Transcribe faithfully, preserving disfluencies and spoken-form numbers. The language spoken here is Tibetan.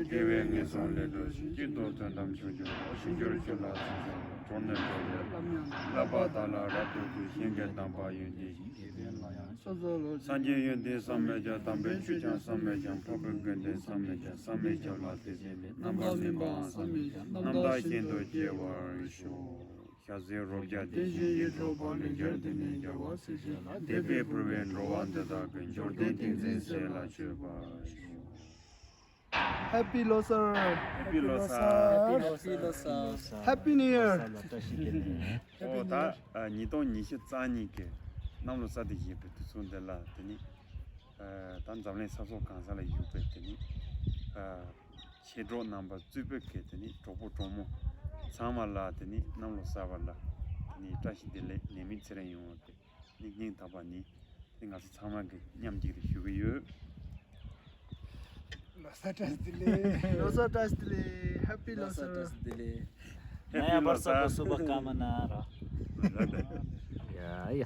དགེ་བའི་ངན་སོང་ལས་གྲོལ་ཞིང་། སྐྱིད་སྡུག་དོན་དམ་ཆོས་ཀྱི་འོག་ཞིང་གྱུར་ཆོས་ལ་སྲིད་ཞིང་། གྲོགས་ནི་གྲོགས་ལས་བསླབ་ཉམས་ལགས། བསླབ་པ་དག་ལ་རབ་ཏུ་གུས། གཞན་གྱི་དམ་པ་ཡོན་ཏན་ཞིང་། དགེ་འདུན་ལ་ཡང་ཕྱག་འཚལ་ལོ། སངས་རྒྱས་ཡོན་ཏན་བསམ་མི་ཁྱབ། དམ་པའི་ཆོས་ཀྱང་བསམ་མི་ཁྱབ། འཕགས་པའི་དགེ་འདུན་བསམ་མི་ཁྱབ། བསམ་མི་ཁྱབ་ལ་དད་བྱེད་མེད། རྣམ་པར་སྨིན་པའང་བསམ་མི་ཁྱབ། རྣམ་དག་གཞན་དུ་སྐྱེ་བར་ཤོག། ཞལ་ཟས་རོ་བརྒྱ་དེ་བཞིན་ཡིད་འཕྲོག་པ། ལན་བརྒྱར་དེ་ནས་བརྒྱ་བ་སྲིད་ཞི་ལ། དད་པས་ཕུལ་བའི་འགྲོ་བ་འདི་དག་གི། འབྱོར་ལྡན་ཏིང་འཛིན་ཟས་ལ་མཆོད་པར་ཤོག། Happy Losar! Happy Losar! Happy Losar! Happy New Year! ཨོ་ད་ཨ་ཉིས་སྟོང་ཉི་ཤུ་རྩ་གཉིས་ཀྱི་གནམ་ལོ་གསར་དུ་བཞད་པའི་དུས་ཚོད་འདི་ལ་དེ་ནི་ཨ་ད་འཛམ་གླིང་ས་ཕྱོགས་གང་ས་ལ་ཡོད་པའི་དེ་ནི་ཨ་མཆེད་གྲོགས་རྣམ་པ་གཙོས་པའི་གི་དེ་ནི་གྲོགས་པོ་གྲོགས་མོ་ཚང་མ་ལ་དེ་ནི་གནམ་ལོ་གསར་པ་ལ་དེ་ནི་བཀྲ་ཤིས་བདེ་ལེགས། ནད་མེད་ཚེ་རིང་ཡོང་བ་དེ་ནི་སྙིང་ཐག་པ་ནས་དེ་ང་ཚོ་ཚང་མ་གི་མཉམ་གཅིག་རེད་ཞུ་གི་ཡོད། ལོ་གསར་བཀྲ་ཤིས་བདེ་ལེགས། ལོ་གསར་བཀྲ་ཤིས་བདེ་ལེགས། Happy Losar! ལོ་གསར་བཀྲ་ཤིས་བདེ་ལེགས། नयाँ वर्षको शुभकामना र। या, या।